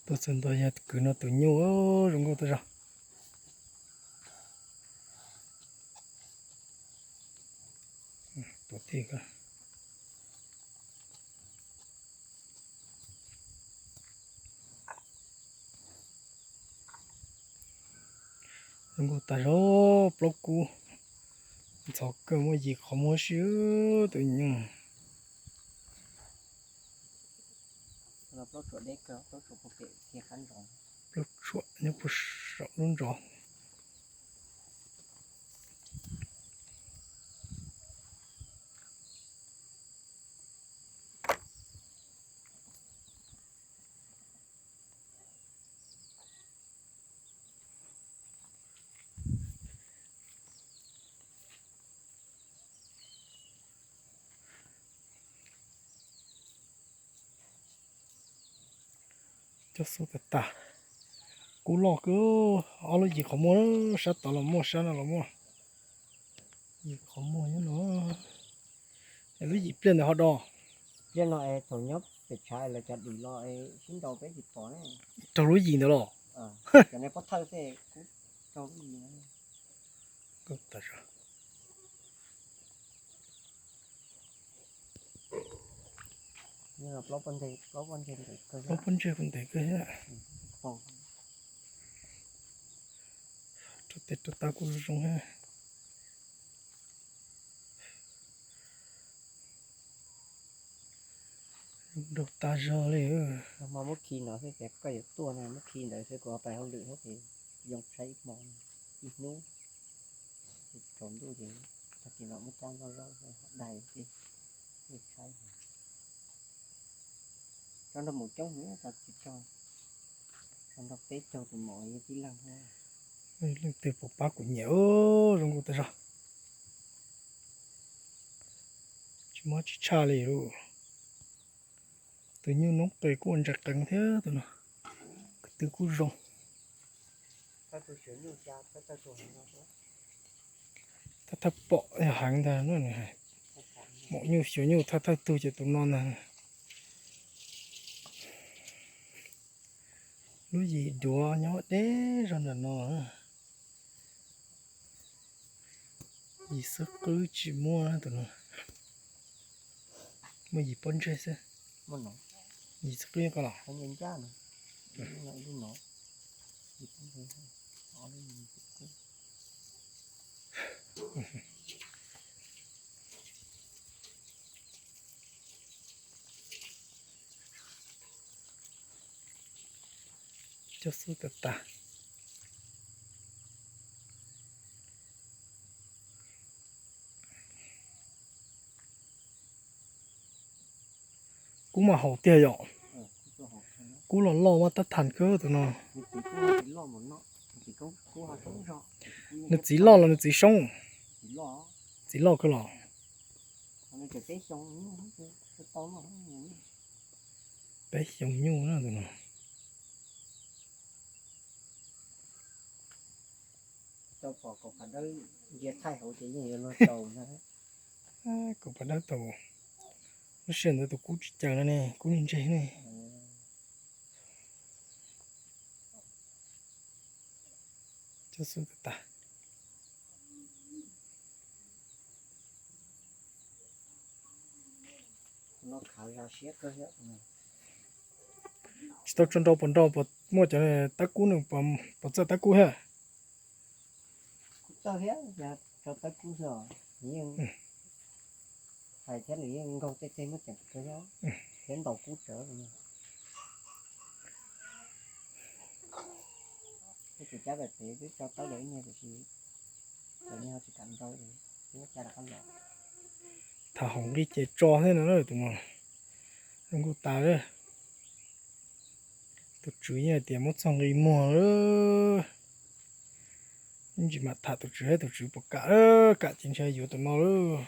Tuaj txog ntua yog kwv no tus nyuj zoo nkauj tas zog. Zoo nkauj tas zog, plaub kub ntxhov kawg, muaj yim qhov muag si tus nyuj. Plaub tshuam nyob puag saum lub ntsov. Coj xub tag tag. Kub loj kawg, ob lub yim qhov muag, sab tod los muaj, sab no los muaj. Yim qhov muag nyob no. Lub yim pliag ntawd ho do. Pliag no es thaum nyob pem tshav lawv cov dim los es sib nraus peb tsis pom ne. Raug lub yim ntawd los? Cov pob thawj xwb, kub raug lub yim. Plaub pob ntseg puag ntev kawg thiab. Rau tes rau taw kuj zoo thiab. Zoo nraug tas zog li. Hmo muab khi no xwb ces koj yuav tuaj no, muab khi ntawd xwb, kuv ho pais hauj lwm thiab ces yoo tshaib ib hmo ib hnub. Ces tsaus ntuj ces tag kis no muab cab nkoj zaub dai ces tshaib. Tso nrog maum coob heev, tso tsis tso, tso nrog peb caug tus maum yog tib leeg thiab. Leej twg puas pab kuv nyiam, zoo nkauj tas zog. Tsis mob tsis tshaj li lauj. Tus nyuj noob qes kuj ua ntsais qees thiab tus no. Ko tw kuj zoo. Thawj thawj pom yog heev ntag no. Maum nyuj xyuas nyuj thawj thawj tug ces tus no ntag. Lub yim duav nyob deb zog ntawm no. Yim xwb qwb tsis muaj tus no. Muaj yim pob ntseg xwb. Yim xwb qwb ko los. Coj xub tas tas. Kub mas haum tiag yom. Kub los loj mas tab thas kawg tus no. Nws txiv loj los nws txiv soob? Txiv loj kawg los. Peb xyoos nyuj na tus no. Kaum phav dawb tau, lub sij hawm ntawd tus kub tsis caws no ne, kub ntseg ne. Coj xub tas tas. Tsis tau tso nrau pos nrau, muaj cov tab kub nws pos txawj tab kub thiab. Txawj thiab, tso tab kub xwb os. Nws yeej hais thiab nws yeej nkaug tej teg muab ceem kawg thiab, thiab ntaus kub tsawv. Tej tus cab pem pem twb tso tawb lawm ib niag tiam sis cov niag ho tsis kam nrau es twb muab cab rov qab los. Tham haum nqi ces tso thiab no tus no. Zoo nkauj tas. Tus tswv yeej hais tias muab txog nqi muag lawm. Ib ntsis mam tham tus tswv, tus tswv puas kam, kam ces ntshe yuav tus no lawm.